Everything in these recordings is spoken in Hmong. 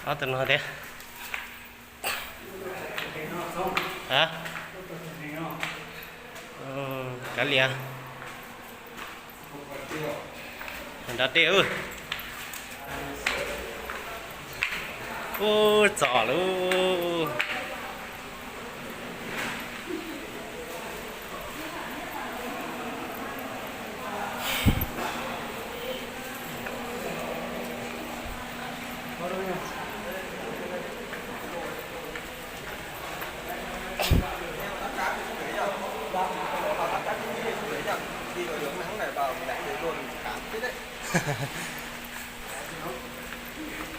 Ob tug no thiab. A, kav liam. Nrad dej. Ub, txog lawm.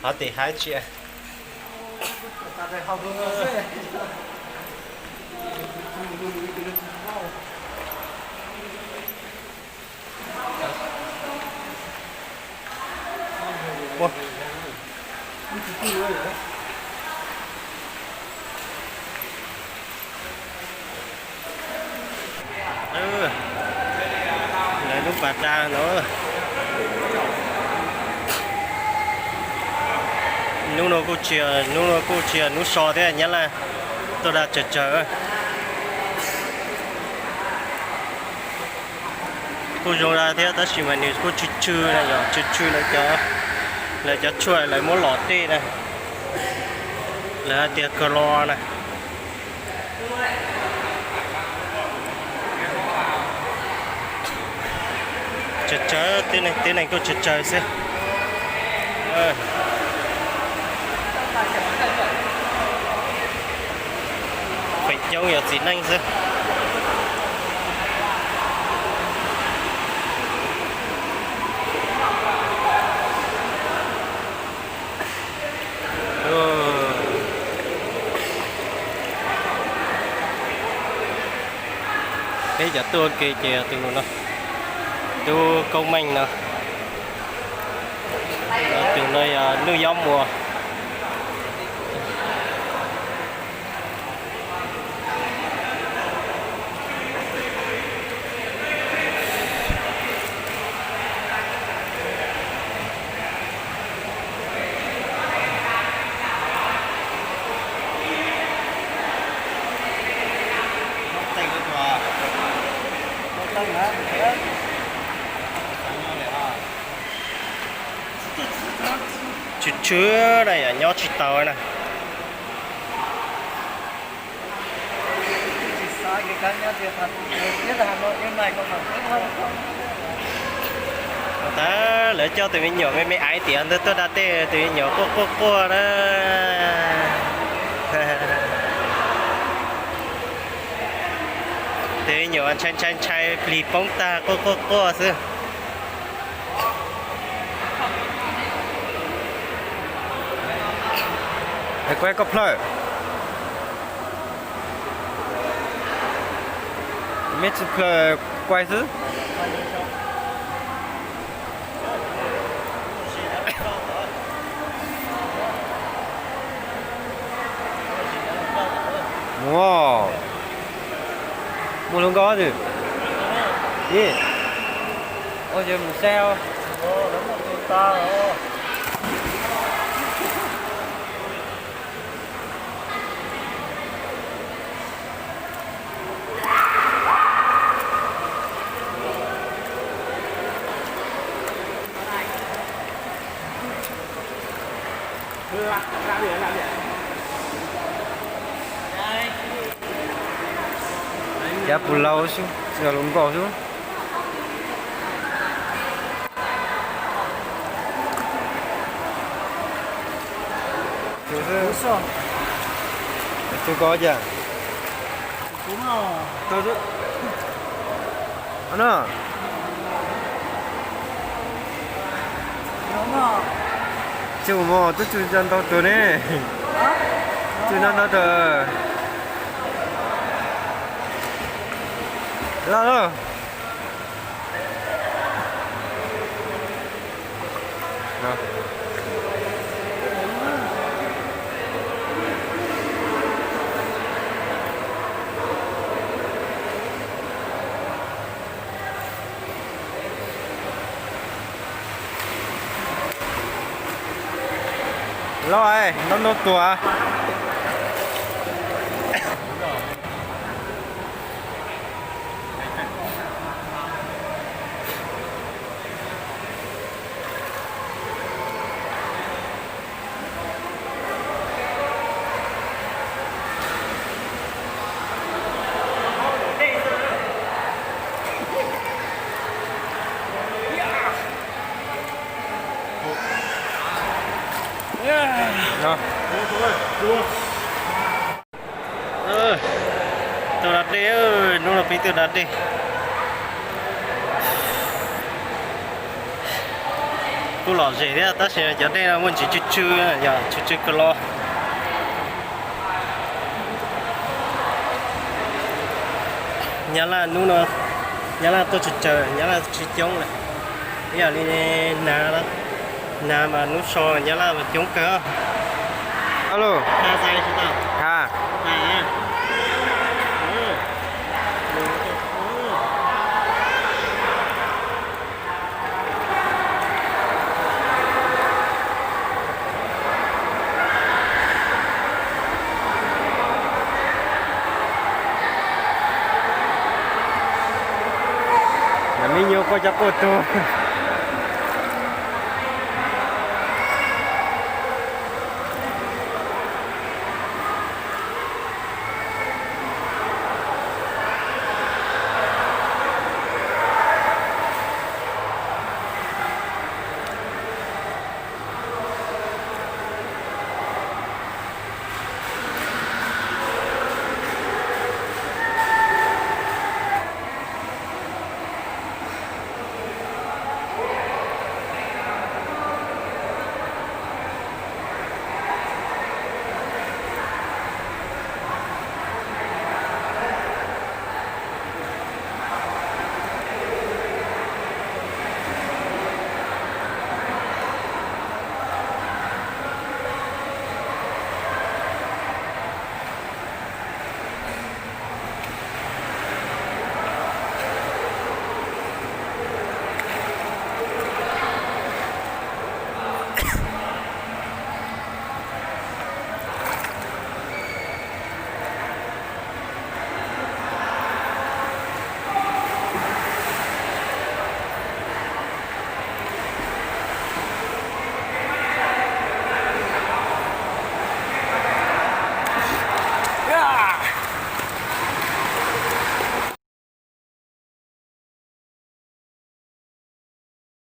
Hov tis haib tsia. Lawv lub pas daj no. Hnub no kuj tsis, hnub no kuj tsis yog hnub so thiab, nyab laj tuaj daj tsawg tsawg. Kuj zoo daj thiab tab sis mas nws kuj tshwm tshwm na, yog tshwm tshwm lawv cov tshuaj lawv muab los dej na, lawv hais tias kawg lo na. Tsawg tsawg, tib neeg tib neeg kuj tsawg tsawg xwb. Feem coob yog txiv neej xwb. Peb cov tuaj ua ke ces yog tus no, tub Koob Meej no, tus no yog Nuj Yob Muas. Tshwm tshwm na, yam nyob tsis tau na. Tag lawv coj tus me nyuam me me aiv tias ntawd tuaj da tej, tus me nyuam quaj quaj quaj na. Tus me nyuam ntshai ntshai ntshai plig poob tag quaj quaj quaj xwb. Kuv kuaj koj plhaw. Meb tsis plhaw, kuaj xwb. Muaj, muaj lub nkoj twg? Ib, ua ces mus saib os. Cov pus laus xwb, tsis yog hluas nkauj xwb. Tus koj cas? Tsis mus mog, twb tsis ntau tus ne. Tsis ntau ntau tus. Los los. Los, ntaub ntub tuag. Tuaj da dej, hnub no peb tuaj da dej. Kuj lom zem thiab tab sis cov dej no muaj ntsis tsw tsw, yog tsw tsw kawg los. Nyab Laj hnub no, Nyab Laj tuaj tsawg tsawg, Nyab Laj tsis coob lawm. Ib yam li nag, nag mas hnub so Nyab Laj mas coob kawg. Alo. Ha. Mas me nyuam quaj cov quaj tuag.